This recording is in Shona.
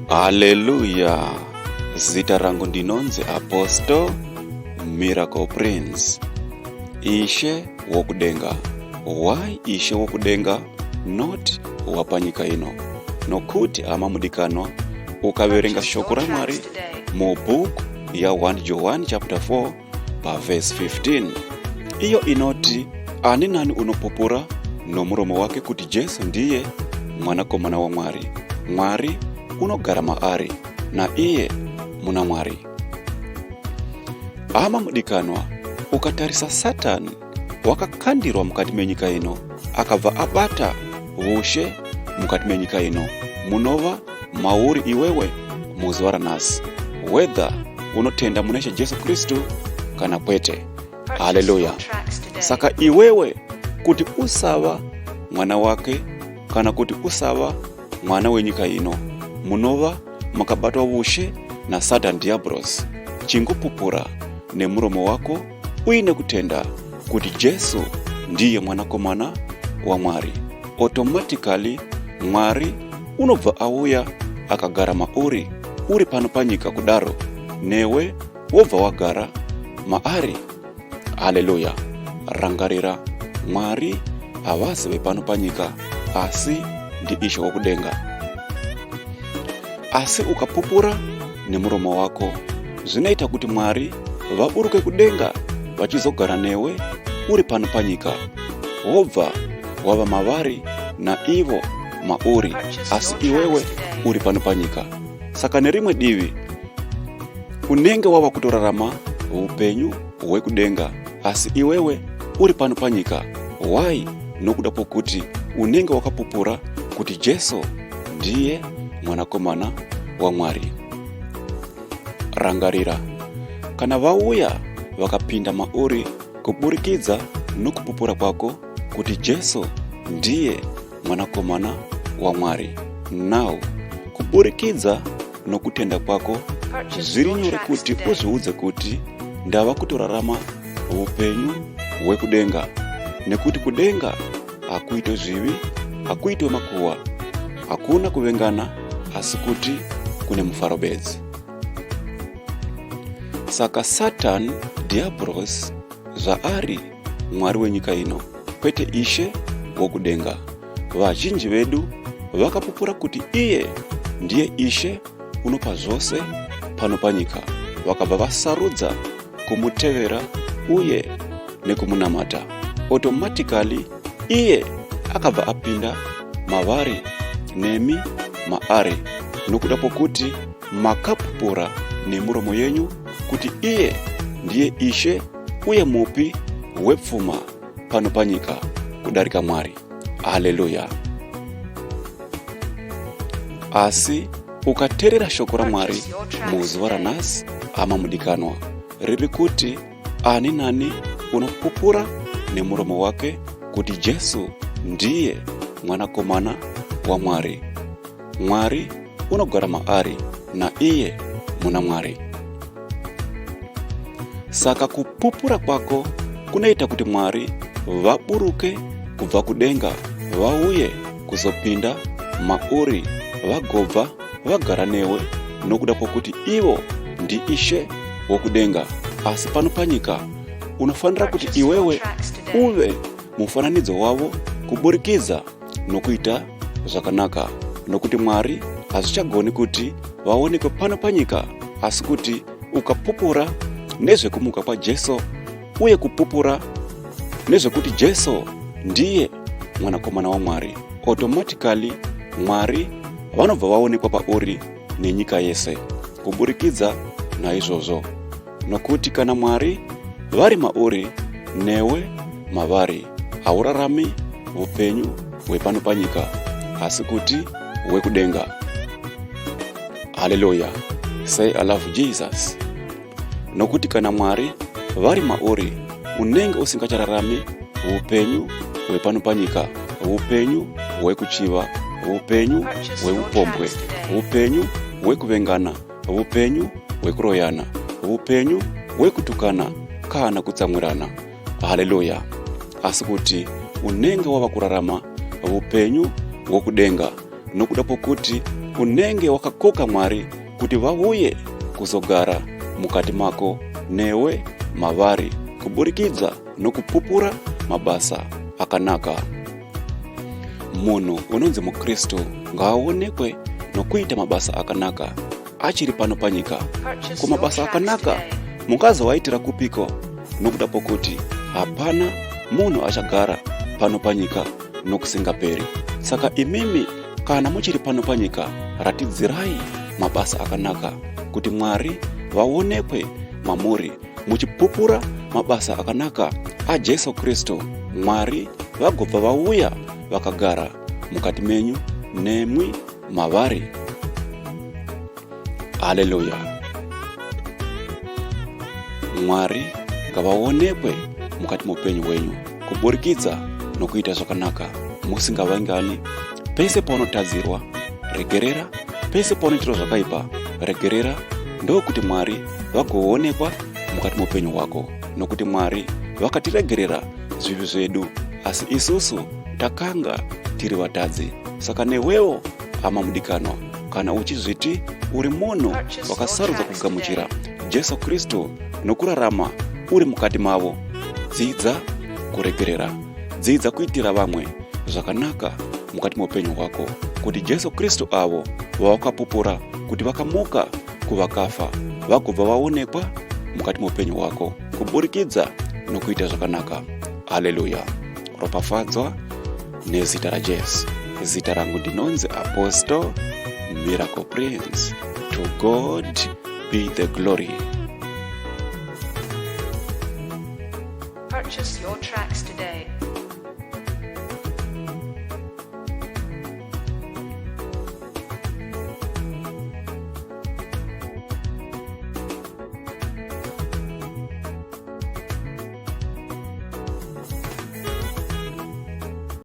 Haleluya! Zita rangu ndinonzi Apostle Miracle Prince. Ishe wokudenga. Why Ishe wokudenga not wapanyika ino? Nokuti hama mudikanwa, ukaverenga shoko raMwari mubhuku ya 1 Johani chapter 4 pavhesi 15 iyo inoti ani nani unopupura nomuromo wake kuti Jesu ndiye mwanakomana waMwari, Mwari unogara maari naiye muna Mwari. Hama mudikanwa, ukatarisa Satani wakakandirwa mukati menyika ino akabva abata vushe mukati menyika ino munova mauri iwewe muzuva ranhasi whether unotenda muna Ishe Jesu Kristu kana kwete. Haleluya! Saka iwewe kuti usava mwana wake kana kuti usava mwana wenyika ino munova makabatwa vushe nasatan diabros chingopupura nemuromo wako uine kutenda kuti Jesu ndiye mwanakomana waMwari, automatically Mwari unobva auya akagara mauri uri pano panyika kudaro newe wobva wagara maari. Haleluya! Rangarira, Mwari havasi vepano panyika asi ndiIshe wokudenga. Asi ukapupura nemuromo wako zvinoita kuti Mwari vaburuke kudenga vachizogara newe uri pano panyika, wobva wava mavari naivo mauri, asi iwewe uri pano panyika. Saka nerimwe divi unenge wava kutorarama upenyu hwekudenga, asi iwewe uri pano panyika. Why? Nokuda kwokuti unenge wakapupura kuti Jesu ndiye mwanakomana waMwari. Rangarira, kana vauya vakapinda mauri kuburikidza nokupupura kwako kuti Jesu ndiye mwanakomana waMwari. Now, kuburikidza nokutenda kwako zviri nyore kuti uzviudze kuti ndava kutorarama upenyu hwekudenga, nekuti kudenga hakuitwe zvivi, hakuitwe makuhwa, hakuna kuvengana, asi kuti kune mufaro bedzi. Saka Satan Diablos zvaari mwari wenyika ino, kwete Ishe wokudenga. Vazhinji vedu vakapupura kuti iye ndiye Ishe unopa zvose pano panyika, vakabva vasarudza kumutevera uye nekumunamata. Automatically iye akabva apinda mavari nemi maari, nokuda kwokuti makapupura nemuromo yenyu kuti iye ndiye Ishe uye mupi wepfuma pano panyika kudarika Mwari. Haleluya! Asi ukateerera shoko raMwari muzuva ranhasi, hama mudikanwa, riri kuti ani nani unopupura nemuromo wake kuti Jesu ndiye mwanakomana waMwari, Mwari unogara maari naiye muna Mwari. Saka kupupura kwako kunoita kuti Mwari vaburuke kubva kudenga vauye kuzopinda mauri vagobva vagara newe nokuda kwokuti ivo ndiIshe wokudenga. Asi pano panyika unofanira kuti iwewe uve mufananidzo wavo kuburikidza nokuita zvakanaka, nokuti Mwari hazvichagoni kuti vaonekwe pano panyika, asi kuti ukapupura nezvekumuka kwaJesu uye kupupura nezvekuti Jesu ndiye mwanakomana waMwari, automatically Mwari vanobva vaonekwa pauri nenyika yese kuburikidza naizvozvo. Nokuti kana Mwari vari mauri newe mavari, haurarami upenyu hwepano panyika, asi kuti hwekudenga. Haleluya! Say I love Jesus. Nokuti kana Mwari vari mauri, unenge usingachararami upenyu hwepano panyika, upenyu hwekuchiva, upenyu hweupombwe, upenyu hwekuvengana, upenyu hwekuroyana, upenyu hwekutukana kana kutsamwirana. Haleluya! Asi kuti unenge wava kurarama upenyu hwokudenga nokuda kwokuti Unenge wakakoka Mwari kuti vauye kuzogara mukati mako newe mavari kuburikidza nokupupura mabasa akanaka. Munhu unonzi muKristu ngaaonekwe nokuita mabasa akanaka achiri pano panyika. Ko mabasa akanaka mungazoaitira kupiko nokuda pokuti hapana munhu achagara pano panyika nokusingaperi. Saka imimi kana muchiri pano panyika, ratidzirai mabasa akanaka kuti Mwari vaonekwe mamuri muchipupura mabasa akanaka aJesu Kristu. Mwari vagobva vauya vakagara mukati menyu nemwi mavari. Haleluya! Mwari ngavaonekwe mukati moupenyu hwenyu kuburikidza nokuita zvakanaka musingavangani. Pese paunotadzirwa, regerera. Pese paunoitirwa zvakaipa, regerera, ndokuti Mwari vagoonekwa mukati moupenyu hwako, nokuti Mwari vakatiregerera zvivi zvedu, asi isusu takanga tiri vatadzi. Saka newewo, hama mudikanwa, kana uchizviti uri munhu wakasarudza kugamuchira Jesu Kristu nokurarama uri mukati mavo, dzidza kuregerera, dzidza kuitira vamwe zvakanaka mukati meupenyu hwako, kuti Jesu Kristu avo vawakapupura kuti vakamuka kuvakafa vagobva vaonekwa mukati meupenyu hwako kuburikidza nokuita zvakanaka. Haleluya! Ropafadzwa nezita raJesu. Zita rangu ndinonzi Apostle Miracle Prince. To God be the glory. Purchase your tracks today.